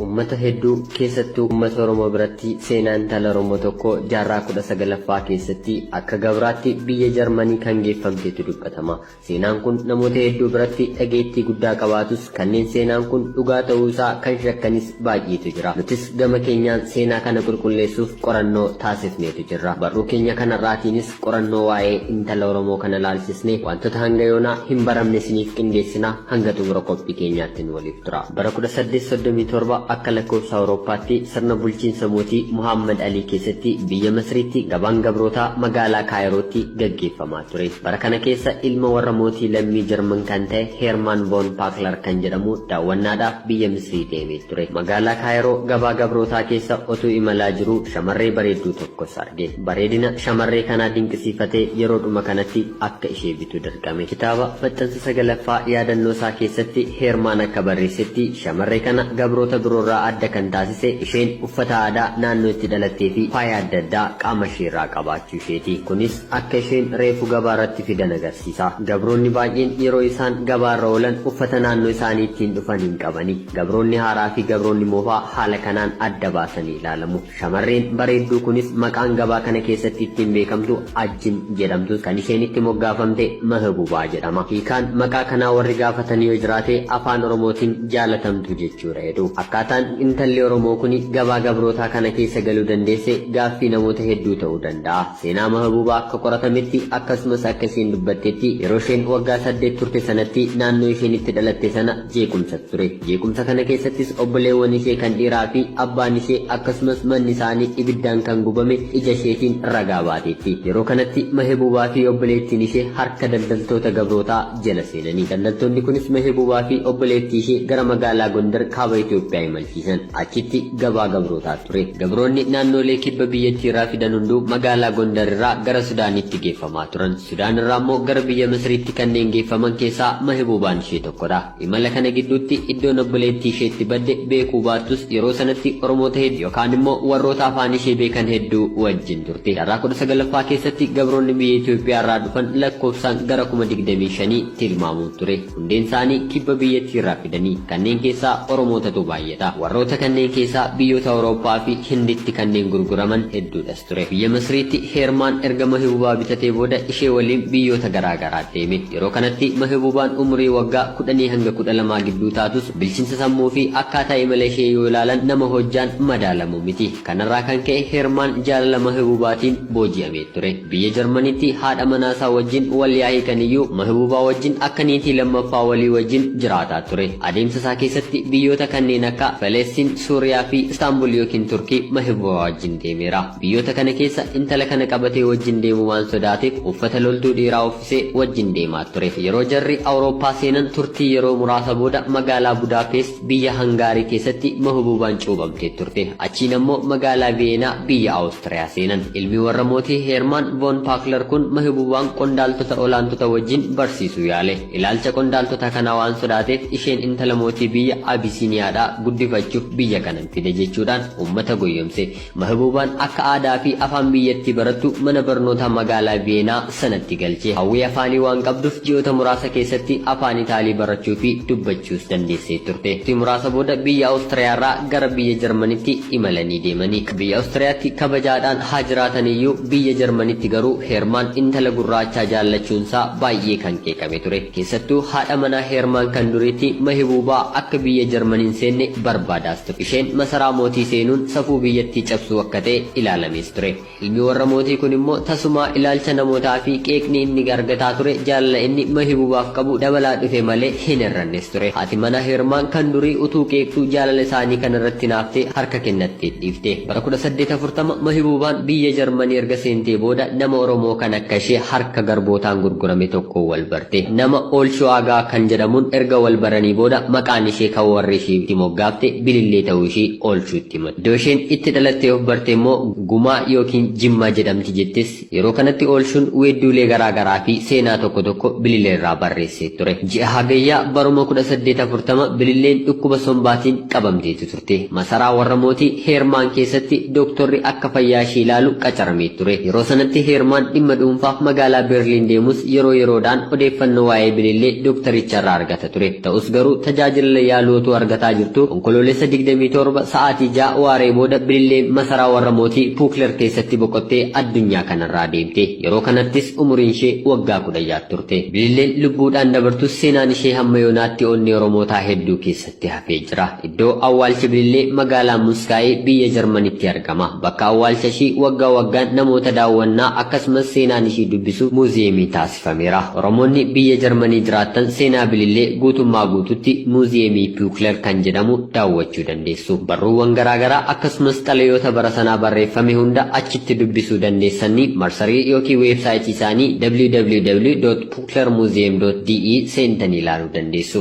Uummata hedduu keessattuu uummata Oromoo biratti seenaa intala Oromoo tokko jaarraa 19ffaa keessatti akka gabraatti biyya Jarmanii kan geeffamtetu dubbatama. Seenaan kun namoota hedduu biratti dhageettii guddaa qabaatus kanneen seenaan kun dhugaa ta'uu isaa kan shakkanis baay'eetu jira. Nutis gama keenyaan seenaa kana qulqulleessuuf qorannoo taasifneetu jirra. Barruu keenya kanarraatiinis qorannoo waa'ee intala Oromoo kana laalchisnee wantoota hanga yoonaa hin baramne isiniif qindeessina hanga xumura qophii keenyaatti nu waliif tura. Bara 1837 akka lakkoofsa Awurooppaatti sirna bulchiinsa mootii Muhammad Alii keessatti biyya Masriitti gabaan gabrootaa magaalaa Kaayirootti gaggeeffamaa ture. Bara kana keessa ilma warra mootii lammii Jarman kan ta'e Heermaan Voon Paaklar kan jedhamu daawwannaadhaaf biyya Misrii deemee ture. Magaalaa Kaayiroo gabaa gabrootaa keessa otuu imalaa jiruu shamarree bareedduu tokkos arge. Bareedina shamarree kanaa dinqisiifatee yeroodhuma kanatti akka ishee bitu dirqame. Kitaaba maxxansa 9ffaa yaadannoo isaa keessatti Heermaan akka barreessetti shamarree kana gabroota biroorraa adda kan taasise isheen uffata aadaa naannoo itti dhalattee fi faaya adda addaa qaama isheerraa qabaachuu isheeti. Kunis akka isheen reefu gabaarratti fidan agarsiisa. Gabroonni baay'een yeroo isaan gabaarra oolan uffata naannoo isaanii ittiin dhufan hin qabani. Gabroonni haaraa fi gabroonni moofaa haala kanaan adda baasanii ilaalamu. Shamarreen bareedduu kunis maqaan gabaa kana keessatti ittiin beekamtu Ajjin jedhamtus kan isheen itti moggaafamte Mahbubaa jedhama. Hiikaan maqaa kanaa warri gaafatan yoo jiraate Afaan Oromootiin jaalatamtuu jechuudha jedhu. Akkaataan intalli Oromoo kuni gabaa gabrootaa kana keessa galuu dandeesse gaaffii namoota hedduu ta'uu danda'a. Seenaa Mahbuubaa akka qoratametti akkasumas akka isheen dubbattetti yeroo isheen waggaa 8 turte sanatti naannoo isheen itti dhalatte sana jeequmsatu ture. Jeequmsa kana keessattis obboleewwan ishee kan dhiiraa fi abbaan ishee akkasumas manni isaanii ibiddaan kan gubame ija isheetiin ragaa baateetti. Yeroo kanatti Mahibuubaa fi obboleettiin ishee harka daldaltoota gabrootaa jala seenani. Daldaltoonni kunis Mahibuubaa fi obboleettii ishee gara magaalaa Gondar kaaba Itoophiyaa imalchiisan. Achitti gabaa gabrootaa ture. Gabroonni naannoolee kibba biyyattii irraa fidan hunduu magaalaa Gondar irraa gara Sudaanitti geeffamaa turan. Sudaan irraa immoo gara biyya Masriitti kanneen geeffaman keessaa Mahibuubaan ishee tokkodha. Imala kana gidduutti iddoon obboleettii ishee itti badde beekuu baattus yeroo sanatti Oromoota hedduu yookaan immoo warroota afaan ishee beekan hedduu wajjin turte. Jaarraa 19ffaa keessatti gabroonni biyya Itoophiyaa irraa dhufan lakkoofsaan gara 25,000 tilmaamuun ture. Hundeen isaanii kibba biyyattii irraa fidanii. Kanneen keessaa Oromootatu baay'ata. Warroota kanneen keessaa biyyoota Awurooppaa fi Hinditti kanneen gurguraman hedduudhas ture. Biyya Masriitti Heermaan erga Mahibubaa bitatee booda ishee waliin biyyoota garaa garaa deeme. Yeroo kanatti Mahibubaan umurii waggaa kudhanii hanga 12 gidduu taatus bilchinsa sammuu fi akkaataa imala ishee yoo ilaalan nama hojjaan madaalamu miti. Kanarraa kan ka'e Heermaan jaalala Mahibubaatiin booji'amee ture. Biyya Jarmanitti haadha manaasaa wajjin wal yaa hiikaniyyuu Mahibubaa wajjin akka niitii lammaffaa walii wajjin jiraataa ture. Adeemsa isaa keessatti biyyoota kanneen akka Faleestiin, Suuriyaa fi Istaanbul ykn Turkii Mahibubaa wajjin deemeera. Biyyoota kana keessa intala kana qabatee wajjin deemuu waan sodaateef uffata loltuu dhiiraa uffisee wajjin deemaa ture. Yeroo jarri Awurooppaa seenan turtii yeroo muraasa booda magaalaa Budaapeest biyya Hangaarii keessatti Mahbuubaan cuuphamtee turte. Achiin ammoo magaalaa Viyeenaa biyya Awustiriyaa seenan. Ilmi warra mootii Heermaan Voon Paaklar kun Mahbuubaan qondaaltota olaantota wajjin barsiisuu yaale. Ilaalcha qondaaltota kanaa waan sodaateef isheen intala mootii biyya Abisiiniyaadhaa guddifachuuf biyya kanan fide jechuudhaan uummata goyyomse. Mahbuubaan akka aadaa fi afaan biyyattii barattu mana barnootaa magaalaa Viyeenaa sanatti galche. Hawwii afaanii waan qabduuf ji'oota muraasa keessatti afaan Itaalii barachuu fi dubbachuus dandeessee turte. Turtii muraasa booda biyya Awustiriyaarraa gara biyya Jarmanitti imalanii deemani. Biyya Awustiriyaatti kabajaadhaan haa jiraataniyyuu biyya Jarmanitti garuu Heermaan intala gurraachaa jaallachuunsaa baay'ee kan qeeqame ture. Keessattuu haadha manaa Heermaan kan duriitti Mahibuubaa akka biyya Jarman hin seenne barbaadaas ture. Isheen masaraa mootii seenuun safuu biyyattii cabsuu akka ta'e ilaalamees ture. Ilmi warra mootii kun immoo tasumaa ilaalcha namootaa fi qeeqni inni argataa ture jaalala inni Mahibuubaaf qabu dabalaa dhufe malee hin hir'annes ture. Haati manaa Heermaan kan durii utuu qeeqxuu jaalala isaanii kana irratti hinaaftee harka kennattee dhiifte. Bara 1840 Mahibuubaan biyya Jarmanii erga seentee booda nama Oromoo kan akka ishee harka garbootaan gurgurame tokkoon wal barte. Nama Oolshoo Aagaa kan jedhamuun erga wal baranii booda maqaan ishee kan warri ishii itti moggaafte Bilillee ta'uu ishii Oolshuutti himate. Iddoo isheen itti dhalattee of barte immoo Gumaa ykn Jimmaa jedhamti jettes yeroo kanatti Oolshuun weedduulee garaa garaa fi seenaa tokko tokko Bilillee irraa barreessee ture. Ji'a Hagayyaa baruma 1840 Bililleen dhukkuba sombaatiin qabamteetu turte. Masaraa warra mootii Heermaan keessatti dooktorri akka fayyaa ishii ilaalu qacaramee ture. Yeroo sanatti Heermaan dhimma dhuunfaaf magaalaa Berliin deemus yeroo yeroodhaan odeeffannoo waa'ee Bilillee dooktaricharraa argata ture. Ta'us garuu tajaajilala yaaluu otuu argataa jirtuu Onkoloolessa 27 sa'aatii 6 waaree booda Bililleen masaraa warra mootii Puukler keessatti boqottee addunyaa kanarraa deemte. Yeroo kanattis umuriin ishee waggaa 16 turte. Bililleen lubbuudhaan dabartus seenaan ishee hamma yoonaatti onnee Oromootaa hedduu keessatti hafee jira. Iddoo awwaalcha Bilillee magaalaa Muskaayee biyya Jarmanitti argama. Bakka awwaalcha ishii waggaa waggaan namoota daawwannaa akkasumas seenaan ishii dubbisuuf muuziyeemii taasifameera. Oromoonni biyya Jarmanii jiraattan seenaa Bilillee guutummaa guututti muuziyeemii Puukler kan jedhamu daawwachuu dandeessu. Barruuwwan garaagaraa akkasumas xalayoota bara sanaa barreeffame hunda achitti dubbisuu dandeessanii marsarii yookiin weebsaayitii isaanii www.puklermuseum.de seentanii ilaaluu dandeessu.